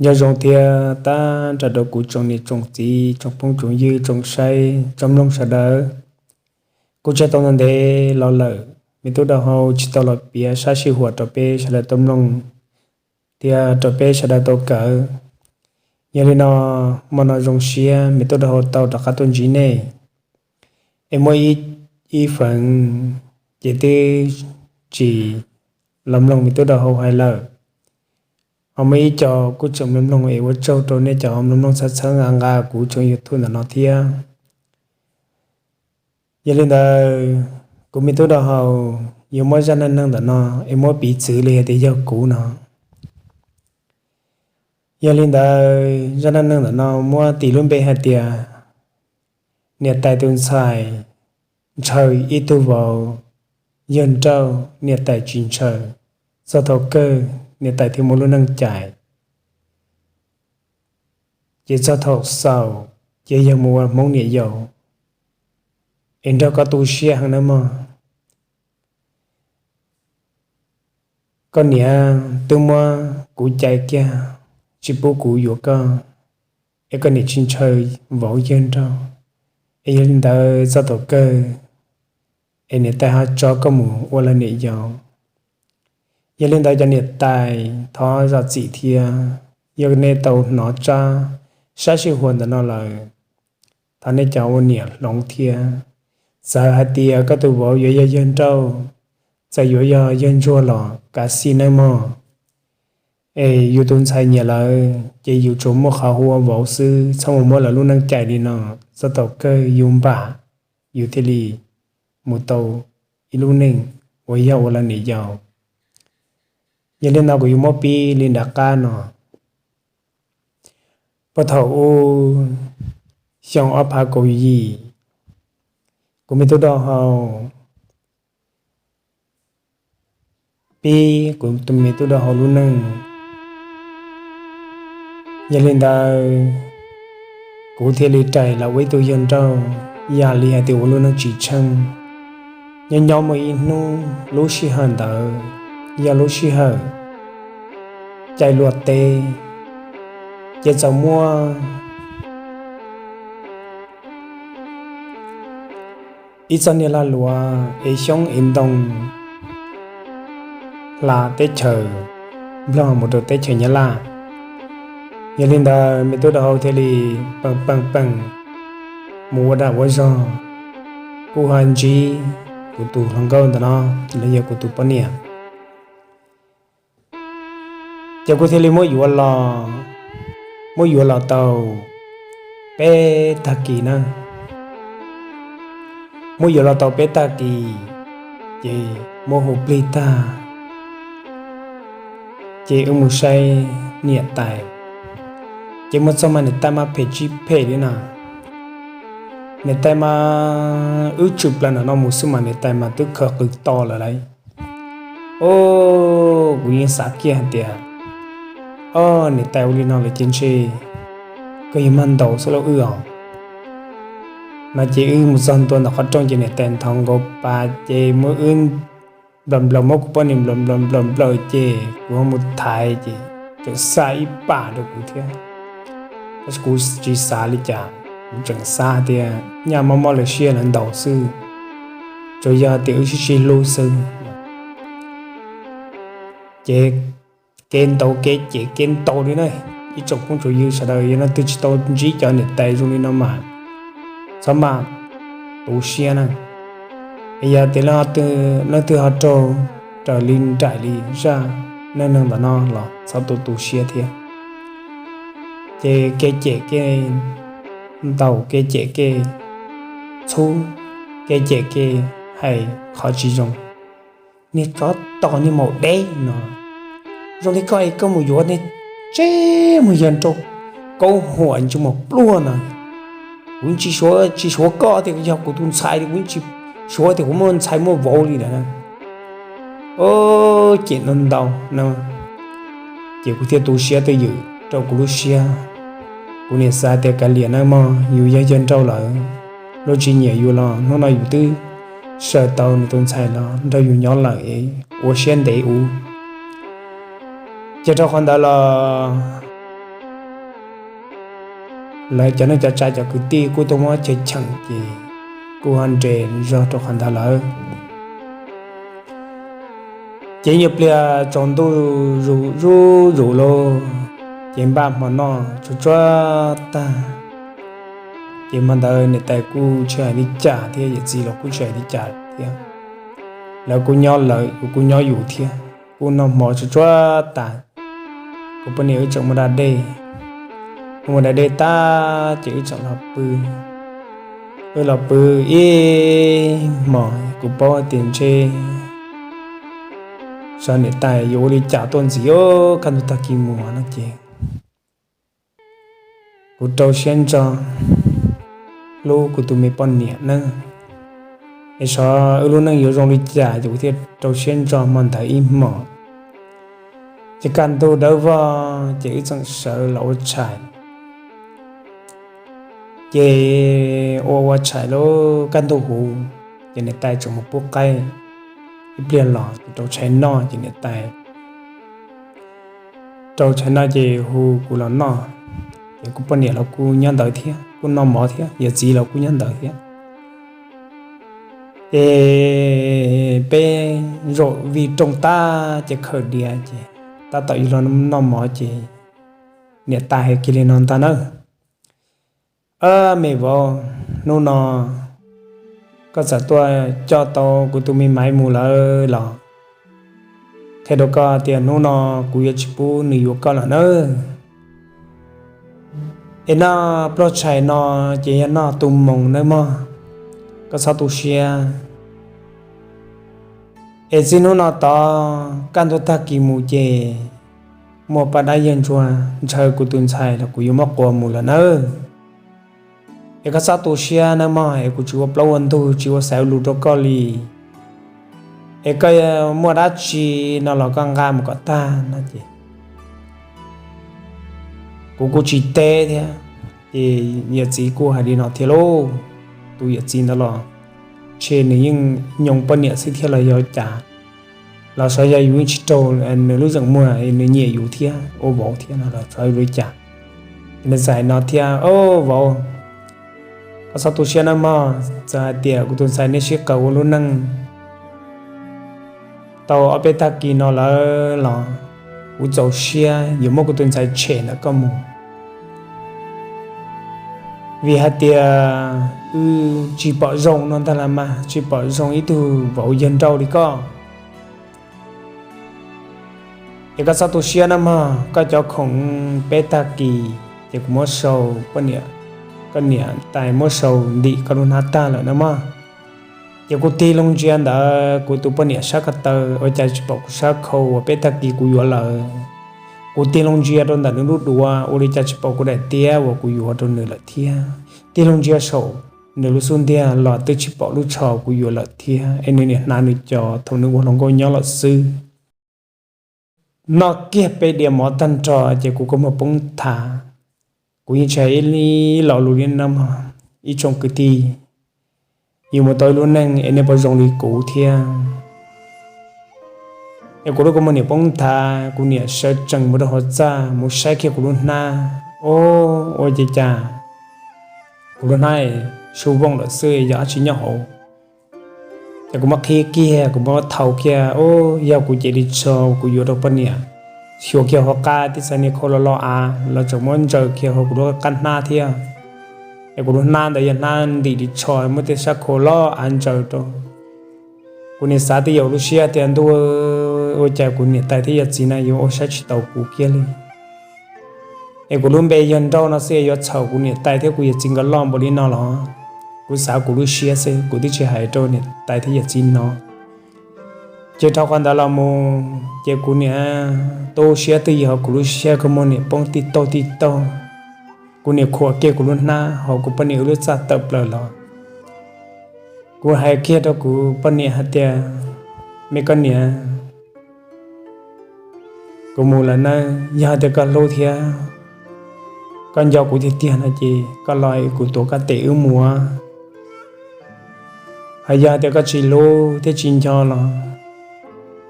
Nyob zoo thiab tag nrho rau kuv tsoom niam tsoom txiv, tsoom phooj tsoom ywg, tsoom saib tsoom mloog sawv daws. Kuv tseem tau ntev los lawm, me tub dau hau tsis tau los piav sab sij huam rau peb sawv daws tau mloog thiab rau peb sawv daws tau kawm. Yog li no, hmo no zoo siab me tub dau hau tau rov qab tuaj ntsib nej. Es muaj ib feem ces twb tsis los mloog me tub dau hau hais lawm. Ho muaj ib co kuj tseem mloog mloog es ua tsaug rau nej cov mloog mloog txhawb txhawb nqa nqa kuv tsoom YouTube ntawm no thiab. Yog li ntawd, kuv me tub dau hau yuav muab zaj neej neeg ntawm no es muab piv txwv li hais tias yog kuv no. Yog li ntawd, zaj neej neeg ntawm no muab tis lub npe hais tias niam tais tus ntxhais ntshaw ib tug vauv yawg nrauj, niam tais tsis ntshaw. Txog thaum kawg niam tais thiaj muaj lub neej cais, ces txog thaum xaus ces yog mus ua Hmoob niam yau. Es nrog koj tu siab heev nawb mog. Koj niam twb muab kuv cais kiag, tsis pub kuv yuav koj, es koj niam tsis ntshaw vauv yawg nrauj. Es yog li ntawd txog thaum kawg es niam tais ho tso koj mus ua lawv niam yau. Yog li ntawd cov niam tais thov zam txim thiab, yog nej tau hnov tsab sab sij huam ntawm no lawm, thov nej cov ua niam hloov thiab. Txawm hais tias koj tus vauv yuav yog yawg nrauj, txawm yuav yog yawg ntsuag los kav xij nawb mog. Es yus tus ntxhais nyiam lawm ces yus tsuas muaj qhov hu ua vauv xwb, txhob mus muab lawv lub neej cais li no. Txog thaum kawg yus npam, yus thiaj li mus tau ib lub neej uas yog ua lawv niam yau. Yog li no kuv yuav muab pib li nram qab no. Puag thaum ub, xyoo ob phav kaum yim, kuv me tub dau hau pib kuv tus me tub dau hau lub neej. Yog li ntawd, kuv thiaj li rais los ua ib tug yawg nrauj, yam li hais tias ua lub neej tsis tsheej. Nyob nyob muaj ib hnub, lub sij hawm ntawd yog lub sij hawm caij luaj teb, ces txawm muaj ib txoj niag lag luam es xyoob es ntoo hla teb chaws Nplog mus rau teb chaws Nyab Laj. Yog li ntawd, me tub dau hau thiaj li peem peem peem mus ua dag ua zog, kuj ho ntsib kuv tus hluas nkauj ntawm no los yog kuv tus poj niam. Ces kuv thiaj li muab yuav los, muab yuav los tau peb tag kis na. Muab yuav los tau peb tag kis, ces muab hu plig tag, ces wb mus saib niam tais. Ces mus txog mas niam tais mas phem tsis phem li na. Niam tais mas wb tshwm plaws ntawm no mus xwb mas niam tais mas twb khaws qws to lawm lauj. O, kuv yeej xav kiag hais tias, o, niam tais ua li no lawm ces ntshe koj yuav mag ntaus xwb lauj wb os. No ces wb mus txog ntua ntawm qhov rooj ces niam tais nthos nkaus pas ces muab wb nplawm nplawm, muab kuv poj niam nplawm nplawm nplawm nplawm ces kuv ho mus thaiv ces tseem xa ib pas rau kuv thiab. Tab sis kuv tsis xav li cas, kuv tseem xav hais tias nyaj mob mob lawv siab lawv ntaus xwb, tsuas yog tias wb sib sib hlub xwb. Ces kev ntaus kev cem kev ntaus li na, ib tsoom phooj tsoom ywg sawv daws yog leej twg tsis tau ntsib cov niam tais zoo li no mas txhob maj tu siab na. Es yog tias leej twg ho raug raws li nraim li zaj neej neeg ntawm no los txhob tu tu siab thiab. Ces kev cem kev ntaus, kev cem kev txhub, kev cem kev hais qhov tsis zoo. Niag tsov tom niag maum deb no, zoo li koj es koj mus yuav niag tseb mus yawg nraug kaub huam ntsej muag pluag no, kuv tsis suav, tsis suav koj tias yog kuv tus ntxhais li, kuv tsis suav tias kuv muaj ntxhais muaj vauv li lawm na. O, cem no ntau no, ces kuv thiaj tu siab twj ywm rau kuv lub siab. Kuv niam xav tias kav liam nawb mog, yus yog yawg nraug lawm, luag tsis nyiam yus los hnub no yus twb sawv tau nws tus ntxhais los nrog yus nyob lawm es ua siab ntev ub. Ces rau qhov ntawd los lawv cov neej cov tsav cov kwv tij kuj tuaj muab chaw cheem ces kuj ho nres zog rau qhov ntawd lawm. Ces ib nyuag pliag tsaus ntuj zuj zus lauj, ces npaj hmo noj tsuag tsuag tag, ces hmo ntawd niam tais kuj tsis hais li cas thiab yawm txiv los kuj tsis hais li cas thiab. Lawv kuj nyob lawv, yus kuj nyob yus thiab. Kuj noj hmo tsuag tsuag tas, kuv poj niam wb tseem mus da dej. Wb mus da dej tag ces wb tseem los pw. Wb los pw ib hmos, kuv paub tias ntshe xyov niam tais yuav ua li cas tuaj ntxiv, kaj ntug tag kis mus no ces kuv rau siab ntso hlub kuv tus me poj niam nawb, es xyov wb lub neej yuav zoo li cas ces kuv thiaj rau siab ntso hmo ntawd ib hmos. Ces kaj ntug dawb vog ces wb tseem sawv los ua tshais. Ces ua ua tshais lub kaj ntug huv, ces niam tais tseem mus pub qaib. Ib pliag los rau tshais noj ces niam tais rau tshais noj ces hu kuv los noj. Ces kuv poj niam los kuj nyob ntawd thiab, kuj noj mov thiab, yawm txiv los kuj nyob ntawd thiab. Ces peb zaum vij rooj tag ces khaws diav ces tab tom yuav los noj mov ces niam tais hais kiag li no ntag nawb: Ab me vauv, hnub no koj txawm tuaj coj tau kuv tus me maiv mus lawm los, qhia rau koj tias hnub no kuv yuav tsis pub nws yuav koj lawm nawb. Es noj pluaj tshais no ces yog noj tu moos nawb mog, koj txhob tu siab. Es txij hnub no tod kaj ntug tag kis mus ces muaj paj dab yawg ntsuag ntshaw kuv tus ntxhais los kuv yuav muab quas mus lawm nawb. Es koj txhob tu siab nawb mog, es kuv tsis ua plaub ua ntug tsis ua xaiv ua lus rau koj li. Es koj muaj dab tsi no los koj nqa mus kom tag no ces kuv kuj tsis teb thiab. Ces yawm txiv kuj hais li no thiab lauj, tus yawm txiv ntawd los ntshe nws yeej nyoos poj niam xwb thiab los yog cas, los xyov yog yus yeej tsis raug nws lub zeem muag, nws nyiam yus thiab ua vauv thiab no los xyov li cas. Nws txawm hais no thiab: Au vauv, koj txhob tu siab nawb mog, txawm hais tias kuv tus ntxhais nej sib qaws ua lub neej tau ob peb tag kis no lawm los kuv txaus siab yuav muab kuv tus ntxhais tshem ntawm koj mus. Vim hais tias wb tsis pom zoo no ntag las mas, tsis pom zoo ib tug vauv yawg nrauj li koj. Es koj txhob tu siab nawb mog, koj cov khoom peb tag kis ces kuv muab sau, koj niam tais muab sau ntim koj lub hnab tag lawm nawb mog. Ces kuv tig loo ntsia ntawm kuv tus poj niam sab ko taw ua cas tsis pom kuv sab khau uas peb tag kis kuv yuav lawm. Kuv tig loo ntsia rau ntawm nws lub duav ua li cas tsis pom kuv daim tiab uas kuv yuav rau nws lawm thiab. Tig loo ntsia saum nws lub xub ntiag los twb tsis pom lub tsho kuv yuav lawm thiab, es nws niam hnav nws cov thaum nws ua hluas nkauj nyob lawm xwb. Noj kiag peb diav mov tag nrho ces kuv kua muag poob thav. Kuv yeej tsis hais ib lo lus li no mog, ib tsoom kwv tij, yus mus tau ib lub neej es nej puas zoo li kuv thiab. Es kuv lub kua muag niam poob thav, kuv niam sawv tsees mus rau hauv txaj mus saib kiag kuv lub hnab, o, ua cas cas kuv lub hnab su vooj lawm xwb, yog dab tsi nyob hauv. Ces kuv muab qhib kiag, kuv muab thau kiag, o, yog kuv cev ris tsho kuv yuav rau poj niam, xyuas kiag hauv qab tib txhais niag khau lo lo av los tseem muab ntsaws kiag hauv kuv lub qab hnab thiab. Es kuv lub hnab ntawd yog hnab ntim ris tsho muab tej sab khau lo av ntsaws rau. Kuv niam xav twj ywm lub siab tias ntuj, ua cas kuv niam tais thiab yawm txiv no yuav ua saib tsis taus kuv kiag li. Es kuv lub npe yawg nrauj no xwb yuav txhaum kuv niam tais thiab kuv yawm txiv nkawd loj npaum li no los? Kuv xav kuv lub siab xwb, kuv twb tsis hais rau niam tais thiab yawm txiv no. Ces dhau qhov ntawd los mus ces kuv niam tu siab twj ywm hauv kuv lub siab, kua muag niam poob tij taug tij taug. Kuv niam khuam kiag kuv lub hnab hauv kuv poj niam wb lub txaj tawm plaws los. Kuv hais kiag rau kuv poj niam hais tias, me koj niam, kuv mus lawm nawb, yog tias koj hlub thiab koj nco kuv tiag tiag no ces koj los kuv tuav koj tes wb mus. Hos yog tias koj tsis hlub thiab tsis nco los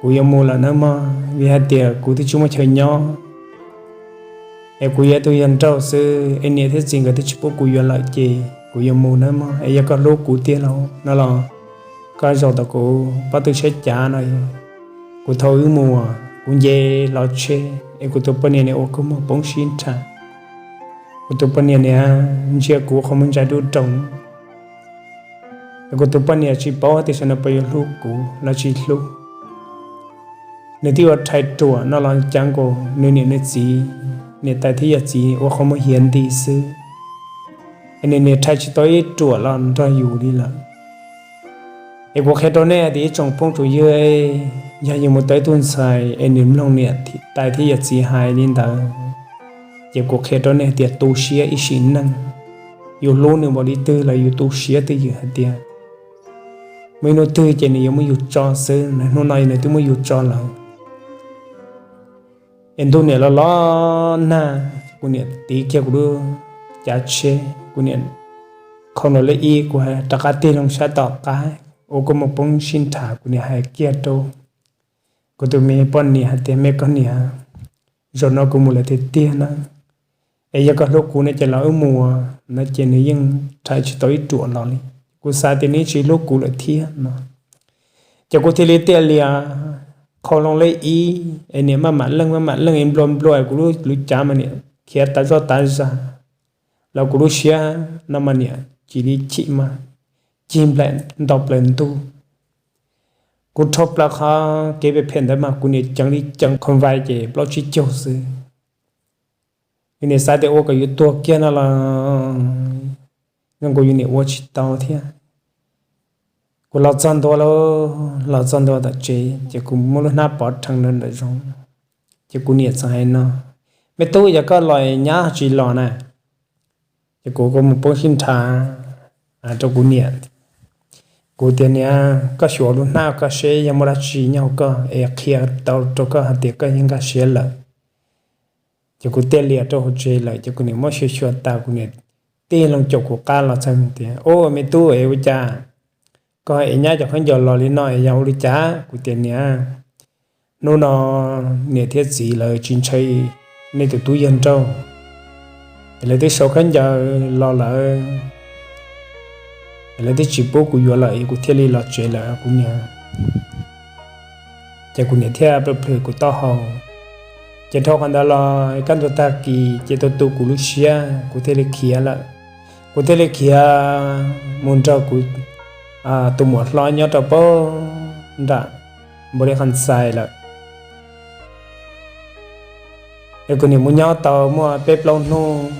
kuv yuav mus lawm nawb mog, vim hais tias kuv twb tsis muaj chaw nyob. Es kuv yog ib tug yawg nrauj xwb es niam thiab txiv nkawd twb tsis pub kuv yuav lawm ces kuv yuav mus nawb mog. Es yog koj hlub kuv tiag los no los koj zaum tom kuv pob tw saib cav no, kuv thauj wb mus, kuv nce hlo tsheb es kuv tus poj niam niam ua kua muag poob sib nrhav. Kuv tus poj niam niam ntsia kuv qhov muag ntsa dub roog. Kuv tus poj niam tsis paub tias sawv no puas yuav hlub kuv los tsis hlub. Nws twb ua rhais ruam no los cas nkaus nws niam nws txiv, niam tais thiab yawm txiv ua qhov muag hiav nti xwb. Es nws niam rhais tsis tau ib ruam los nrog yus li lawm. Es kuv qhia rau nej tias ib tsoom phooj tsoom ywg, yog yus mus tau ib tug ntxhais es nws mloog niam tais thiab yawm txiv hais li ntawd, ces kuv qhia rau nej tias tu siab ib sim neej. Yus hlub nws npaum li twg los yus tu siab twj ywm hais tias muaj ib hnub twg ces nws yuav muab yus tso xwb, hnub no nws twb muab yus tso lawm. Es ntuj niam los los nag, kuv niam tiv kiag kuv lub cav tsheb, kuv niam qhau nkaus lej ib, kuv rov qab tig loo sab tom qab, ua kua muag poob sib nrhav, kuv niam hais kiag rau kuv tus me poj niam hais tias, me koj niam, zaum no kuv mus lawm tiag tiag na, es yog koj hlub kuv no ces los wb mus no ces nws yeej rhais tsis tau ib ruam los li. Kuv xav tias nws tsis hlub kuv lawm thiab no, ces kuv thiaj li tiaj lias qhau loo lej ib es niam maj mam leej maj mam leej es nplua nplua kuv lub lub cav mas niam khiav tas zoj tas zag, los kuv lub siab no mas niam cia li chim mas cig nplaim nto plaws ntuj. Kuv rhau plaws qhov kev phem phem ntawd mas kuv niam ceev li ceev qhov npais ces plaub tsib caug xwb. Yus niam xav tias ua kom yus tuag kiag no los zoo nkaus yus niam ua tsis tau thiab. Kuv los txog ntua lauj, los txog ntua tom tsev ces kuv muab lub hnab pov rhees rau nram zoov, ces kuv niam txawm hais no, me tub, yog koj los es nyab tsis los na? Ces kuv kuj mus poob sib nrhav rau kuv niam. Kuv tias, niam, koj xyuas lub hnab koj seb yog muaj dab tsi nyob hauv koj es qhia tau rau koj hais tias koj yeej nkag siab lawm. Ces kuv tiaj lias rau hauv tsev lawm ces kuv niam muab xyuas xyuas tas kuv niam tig loo caum kuv qab los txog tias, ub, me tub, es ua cas koj es nyab cov khaub ncaws los li no es yog ua li cas? Kuv tias, niam, hnub no niam thiab txiv lawv tsis ntshaw nej tus tub yawg nrauj, es lawv twb sau khaub ncaws los lawm, es lawv twb tsis pub kuv yuav lawm es kuv thiaj li los tsev lawm kuv niam. Ces kuv niam thiaj plhws plhws kuv taub hau. Ces dhau qhov ntawd los kaj ntug tag kis ces tu tu kuv lub siab kuv thiaj li khiav lawm. Kuv thiaj li khiav mus nrog kuv tus muam hlob nyob rau pab nram npaum li qhov ntxais lawm. Es kuv niam mus nyob tau muaj peb plaub hnub,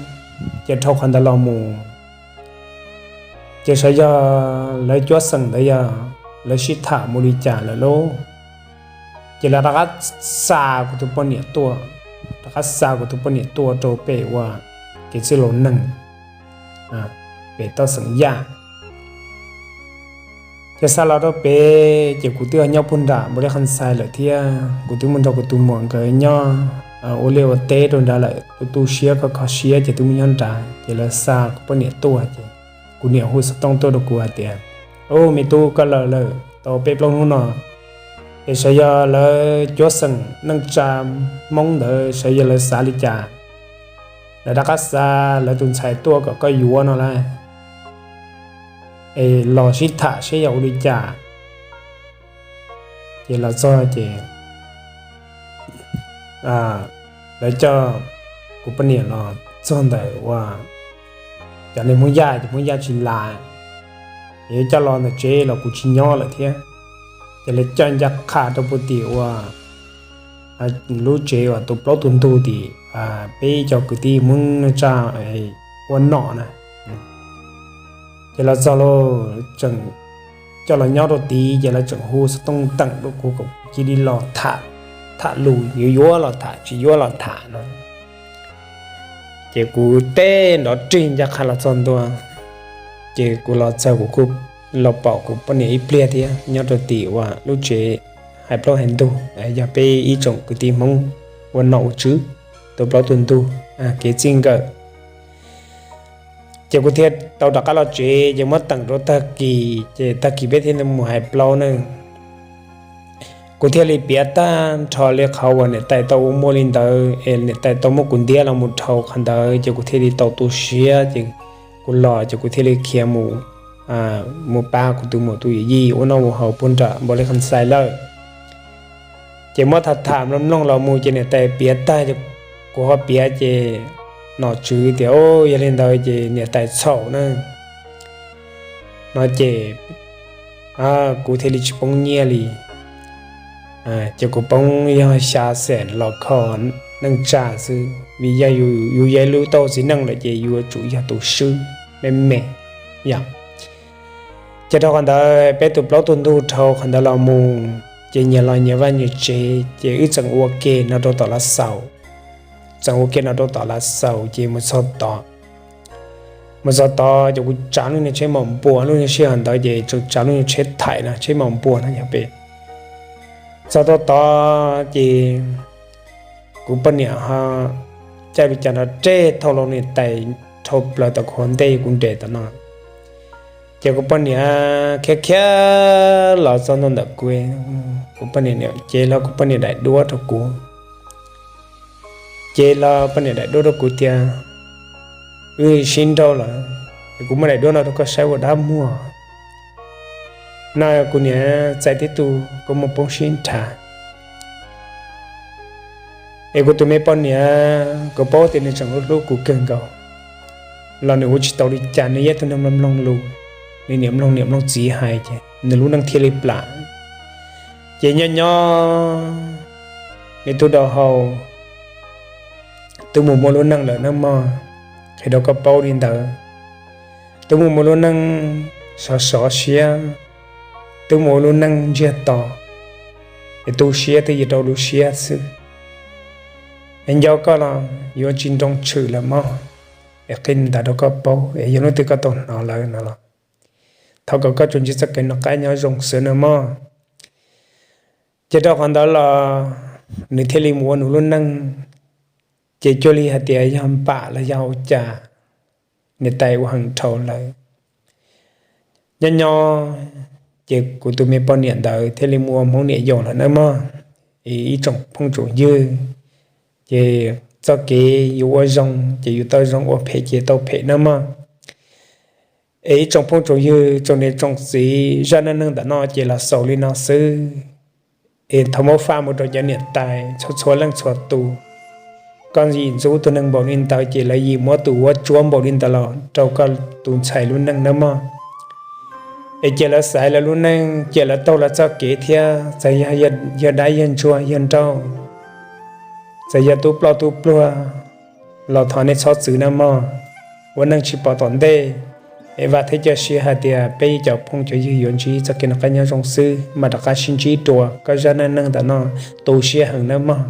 ces dhau qhov ntawd los mus, ces xyov yog lawv cuab xeem ntawd yog lawv sib tham mus li cas lawm lauj. Ces lawv rov qab xa kuv tus poj niam tuaj, rov qab xa kuv tus poj niam tuaj rau pem uas kev txwj laus neeg, pem toj xeem Yaj. Ces xa los rau pem ces kuv twb nyob puag nram npaum li qhov ntxais lawm thiab kuv twb mus nrog kuv tus muam nkawd nyob ua liaj ua teb rau nrad lawm, tu tu siab kho kho siab ces twb mus nyob nrad. Ces lawv xa kuv poj niam tuaj ces kuv niam hu xov tooj tuaj rau kuv hais tias, ub, me tub, koj los lawm tau peb plaub hnub no, es xyov yog lawv cuab xeem neej tsa Hmoob ntawd xyov yog lawv xav li cas, lawv rov qab xa lawv tus ntxhais tuaj kom koj yuav no lauj, es los sib tham seb yog ua li cas. Ces los txog ces lawv coj kuv poj niam los txog ntawm uas cov neeg Hmoob Yaj, ces Hmoob Yaj tsis las, es coj los ntawm tsev los kuv tsis nyob lawm thiab. Ces lawv coj ncaj qha rau puag tim uas lub tsev uas tus plaub tus ntug tim peb cov kwv tij Hmoob neej tsa ua nom na. Ces los txog lauj, tseem coj los nyob rau tid ces lawv tseem hu xov tooj teem rau kuv kom kuv cia li los tham, tham lus yuav yuav los tham, tsis yuav los tham no. Ces kuv teb nrov rig ncaj qha los txog ntua, ces kuv los txog kuv kuj los pom kuv poj niam ib pliag thiab nyob rau tim uas lub tsev hais plaub hais ntug, yog peb ib tsoom kwv tij Hmoob ua nom ua tswv, tus plaub tus ntug, kev txij nkawm. Ces kuv thiaj tau rov qab los tsev ces muab teem rau tag kis, ces tag kis peb thiaj mus hais plaub ne. Kuv thiaj li piav tag nrho li qhov uas niam tais tau ua muaj li ntawd es niam tais tau muab kuv ntiab los mus dhau qhov ntawd ces kuv thiaj li tau tu siab ces kuv los ces kuv thiaj li khiav mus, mus pab kuv tus muam tus yawm yij ua noj ua haus puag nram npaum li qhov ntxhais lawm. Ces muab tham tham mloog mloog los mus ces niam tais piav tag, kuv ho piav ces nom tswv tias, Yog li ntawd ces niam tais txhaum na. No ces kuv thiaj li tsis poob nyiaj li, ces kuv poob yog xya xees los kho neej tsa xwb vim yog yus yog ib lub tau txiv neej lawm ces yuav tsum yog tus swb me me yom. Ces rau qhov ntawd peb tus plaub tus ntug dhau qhov ntawd los mus ces nyias los nyias vaj nyias tsev ces wb txawm ua ke no rau tom Lav Xaus. Txawm ua ke no rau tom Lav Xaus ces mus txog tod, mus txog tod ces kuv tsav lub niag tsheb maum npua, lub niag sij hawm ntawd ces tseem tsav lub niag tsheb thaim no, tsheb maum npua no yog pem. Txog tau tod ces kuv poj niam ho caij li cas nrov reg thauj los niam tais dhau plaws tom kuv hauv ntej kuv nres tom no. Ces kuv poj niam khiav khiav los txog ntua ntawm kuv, kuv poj niam cev hlo kuv poj niam daim duab rau kuv. Ces los poj niam daim duab rau kuv tias, Wb sib nrauj lawm es kuv muab daim duab no rau koj saib ua dab muag. No kuv niam txais tib tug kua muag poob sib nrhav. Es kuv tus me poj niam, kuv paub tias nws tseem hlub kuv kawg nkaus los nws ua tsis tau li cas, nws yog ib tug neeg mloog mloog lus, nws niam mloog niam mloog txiv hais ces nws lub neej thiaj li plam. Ces nyob nyob nws tub dau hau twb mus muaj lub neej lawm nawb mog, qhia rau koj paub li ntawd. Twb mus muaj lub neej sov sov siab, twb mus ua lub neej ntsiag to, es tu siab twb yog rau lub siab xwb. Es nco koj los yuav tsis nroo tshwm lawm mog, es qhia li ntawd rau koj paub es yog hnub twg koj tau hnov lawm no los thov kom koj tsuas ntsib txoj kev noj qab nyob zoo xwb nawb mog. Ces rau qhov ntawd los nws thiaj li mus ua nws lub neej, ces cuag li hais tias yog npam los yog ua cas, niam tais ua heev dhau lawm. Nyob nyob ces kuv tus me poj niam ntawd thiaj li mus ua Hmoob niam yau lawm nawb mog. Es ib tsoom phooj tsoom ywg, ces txoj kev yus ua zoo ces yus tau zoo, ua phem ces tau phem nawb mog. Es ib tsoom phooj tsoom ywg, tsoom niam tsoom txiv, zaj neej neeg ntawm no ces los xaus li no xwb. Es thov muab faj mus rau cov niam tais txhua txhua leej txhua tus. Koj yim ntxub tus neeg npaum li ntawd ces lawv yim muab tus vuab tsuab npaum li ntawd los rau koj tus ntxhais lub neej nawb mog. Es cia lawv xaiv lawv lub neej, cia lawv taug lawv txoj kev thiab, txawm yog, yog dab yog ntsuag yog nrauj, txawm yog tub ploj tub pluag los thov nej txhob txwv nawb mog. Ua neej tsis pom tom ntej, es vam thiab cia siab hais tias peb cov phooj cov ywg yuav ntsib txoj kev noj qab nyob zoo xwb, mam rov qab sib ntsib dua. Koj zaj neej neeg ntawm no tu siab heev nawb mog.